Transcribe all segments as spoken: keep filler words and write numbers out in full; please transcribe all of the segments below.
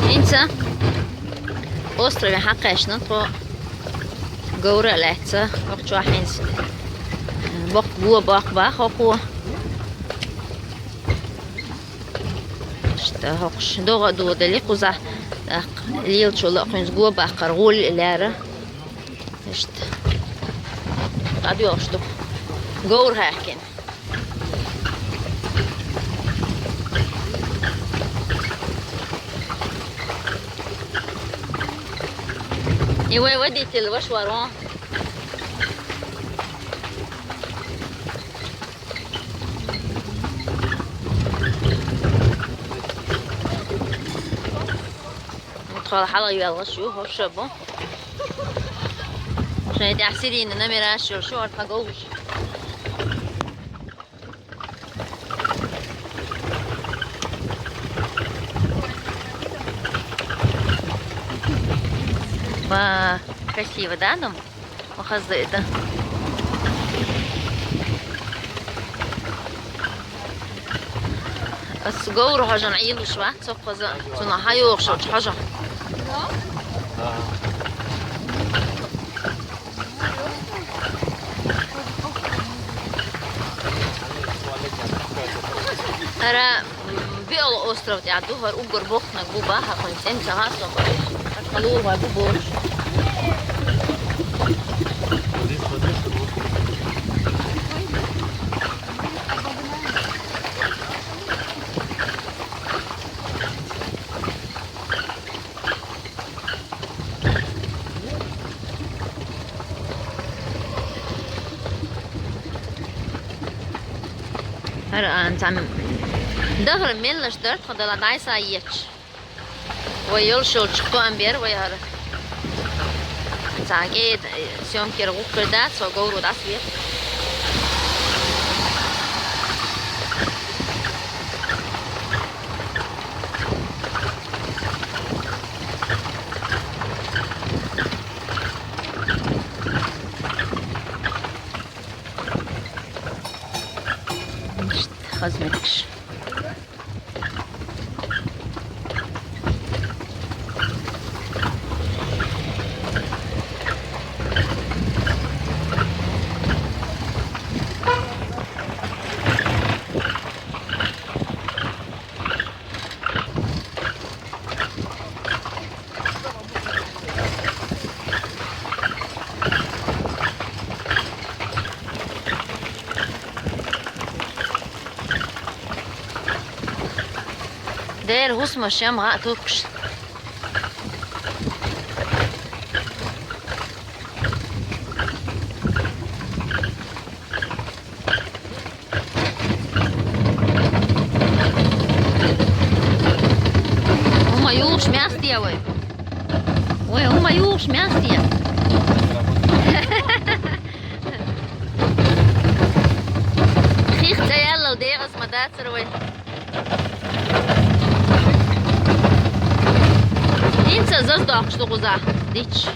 ХӀинца острове хьакхаьчна тхо, говр а лаьцна, хӀокху чохь хӀинца боккха го боккха баха хӀокхо. Иштта хӀокхуш догӀа а додали кхузахь, тӀаккха лелачул а кхуьнца го баккхар гӀоле а лаьра. Иштта. ДӀадоьлхуш ду. Говр хьаьхкина. И вай водитель ваша вара. Тхо хьала йоьллуш ю, хӀорш а бу. Шайн тӀехь сирена номераш йолуш ю, хӀара тхан говраш. Ва, красиво, да, дом? Ма хаза ду и дан. Ас говра хьожана Ӏуьллуш вац со кхуза, цунах хьайогӀуш йолчу хьожах. ХӀара, м, Биъал остров тӀехь ду, хӀара уггар бохнарг бу баха, хӀун цӀена ца хаьа со, хӀара тхан лулахой бу бохуш. ХӀара, а, цхьана дахар меллаш дара тхо дала дӀай са ечаш. Вай йолуш йолчух тоам бер вай хӀара. Цхьа кӀеда съёмкера гӀуллакх хир дац, со говро дӀасаве. Хазметтигаш. Дера хӀусамаш ям гӀа а тухуш. ХӀума юхуш маьсте вай. Вай, хӀума юхуш маьсте. Хих цӀе яллал дегӀас ма дацара вай. ХӀинца заза доккхуш ду кхузахь, дичча.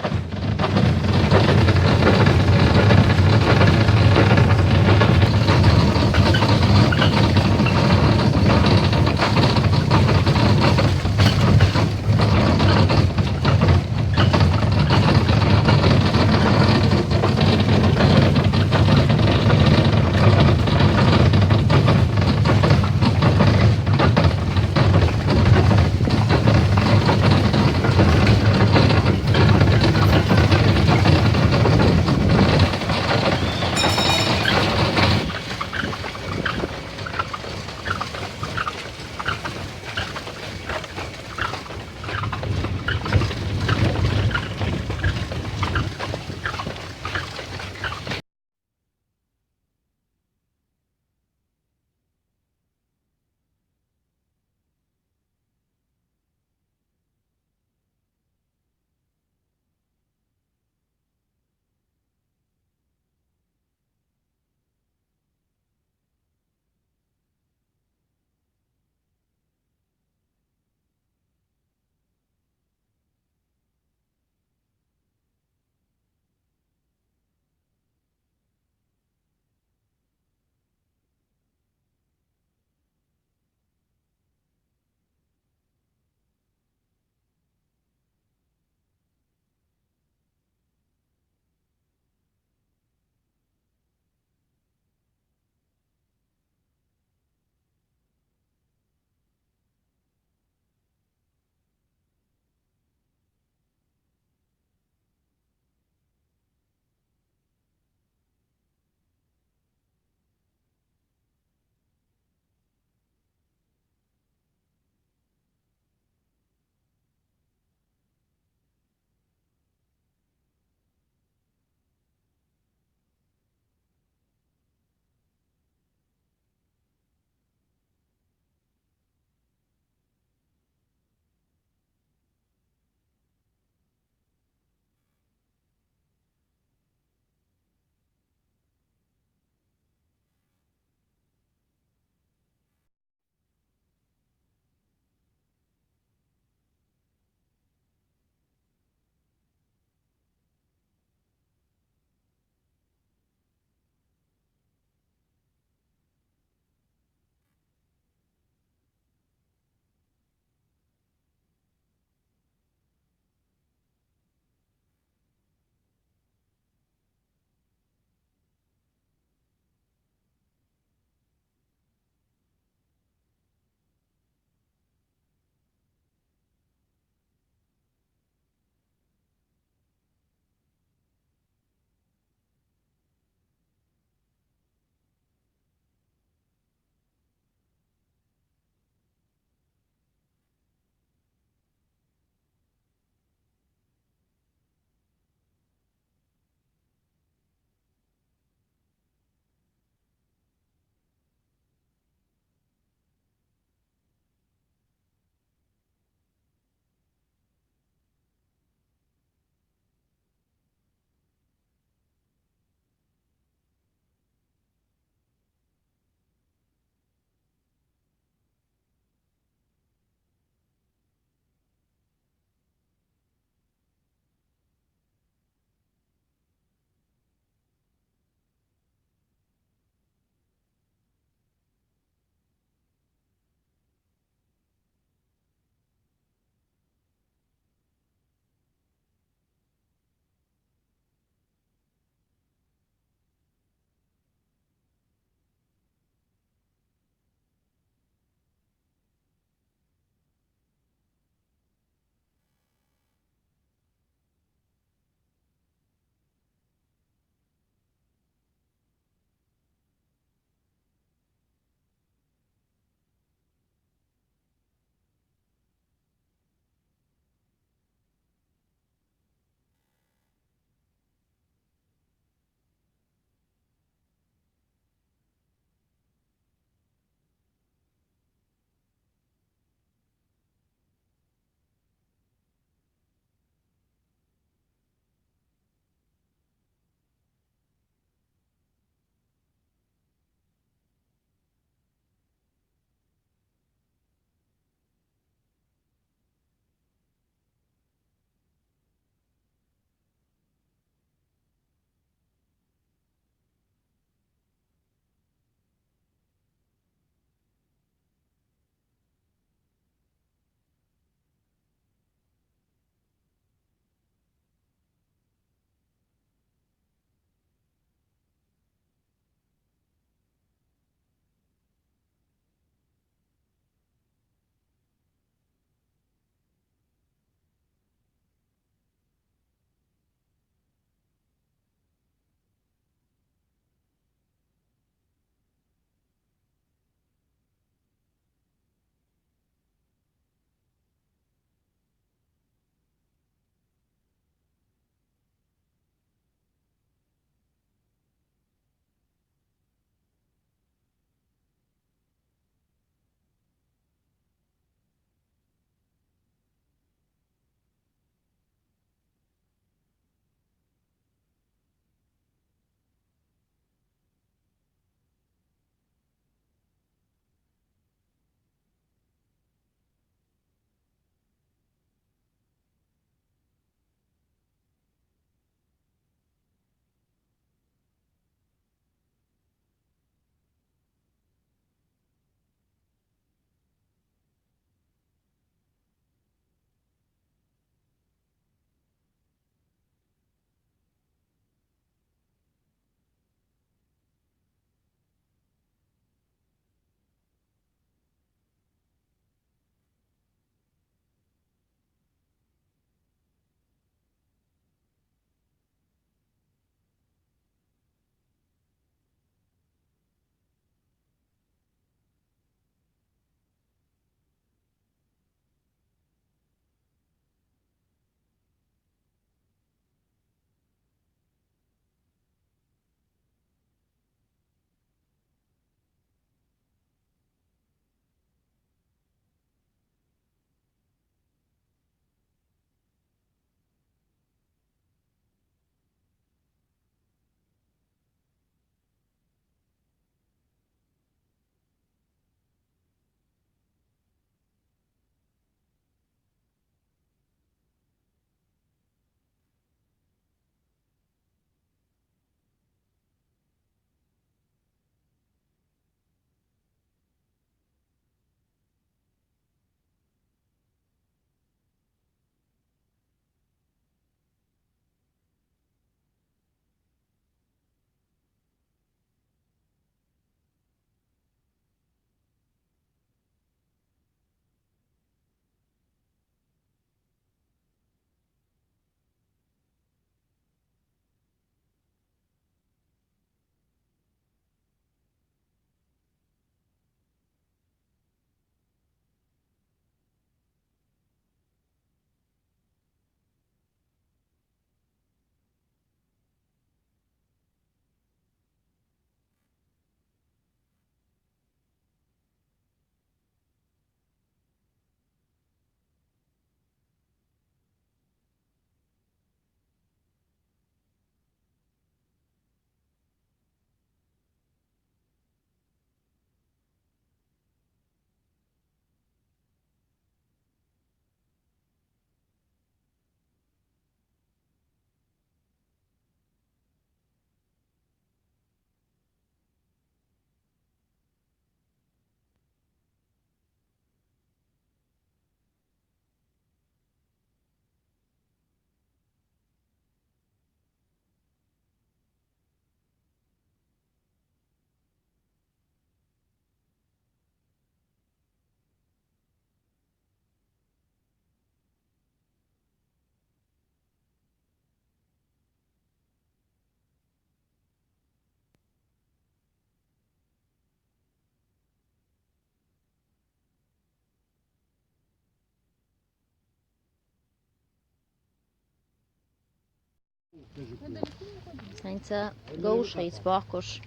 ХӀинца говш хийца бохкуш.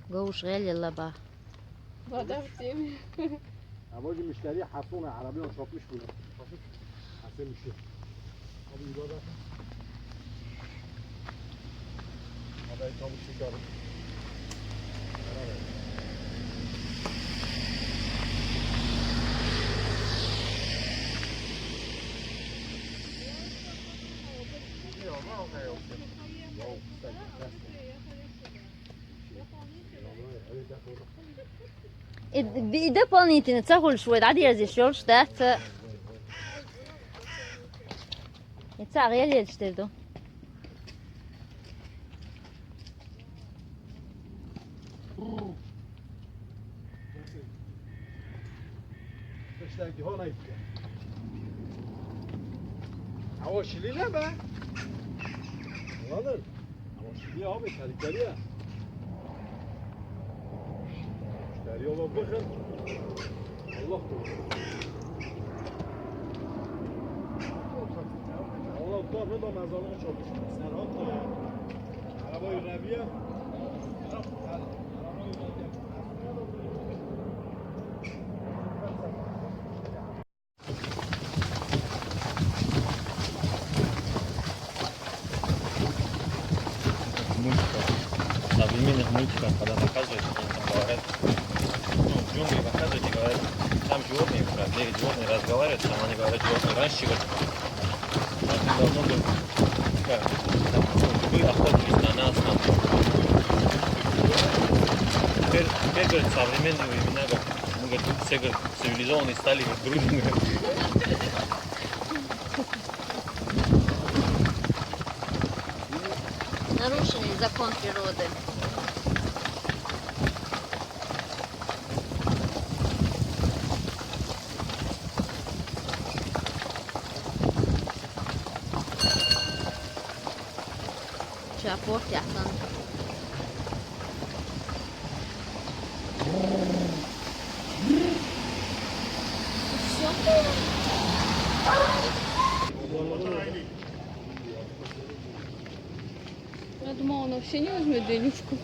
Говш гӀелъелла ба. Вода в теме. А може мишдари хьасуна гӀарабиён шопиш буна. Хьасен миши. Абу Ибада. Абай там шикар. И, и дополнительно ца хулаш вай дӀадерзиш йолуш дац. И ца гӀелъелча дер ду. Awa şilîne be. Anladın? Ama şilîye abi, tehlikeli ya. Müşteri yola bakın. Allah korusun. Allah, bu da mezarlığı çok. Serhat da ya. Arabayı Rabia. В мультиках, в современных мультиках, когда показывают, они там говорят, ну, в джунгли показывают и говорят, там животные, как девять животных разговаривают, там они говорят, животные раньше говорят, давным-давно говорят, как, там, ну, львы охотились на нас, там. Теперь, теперь, говорят, современные времена, говорят, мы, говорят, все, говорят, цивилизованные стали, говорят, дружим, говорят. Нарушили закон природы. Ча портят нам. Я думала, она вообще не возьмет денежку.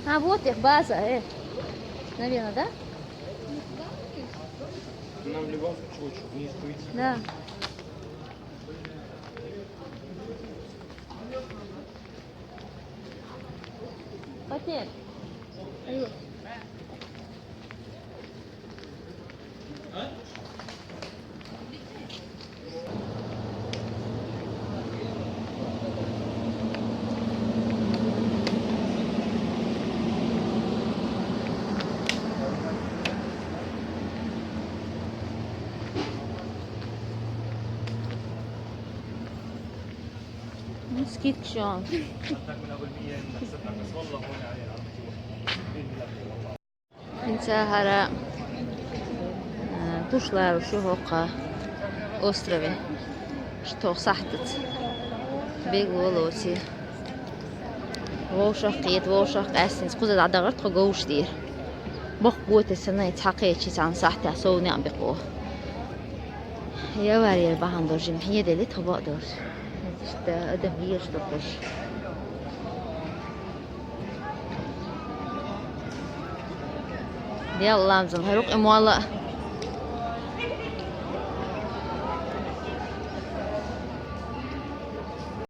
А, вот их база, э. Наверное, да? Нам в любом случае лучше вниз выйти. Да. Пакет. Ну, скидка шо. ХӀинца хӀара, а, туш ларуш ю хӀокху острове. Ш-, тхо сахьтаца бегло лоций. Вовшах кхета, вовшах къаьстина. Кхуза дӀадахара тхо говш дийр. Боху гойту санна, и цхьа кхечи цхьана сахьтехь сов некъ бекхо. Я варьер бахьана долуш, хьеделли тхо бакъдолуш. Иштта адам везаш доккхуш. Дела ламзан, хӀара юкъа молла а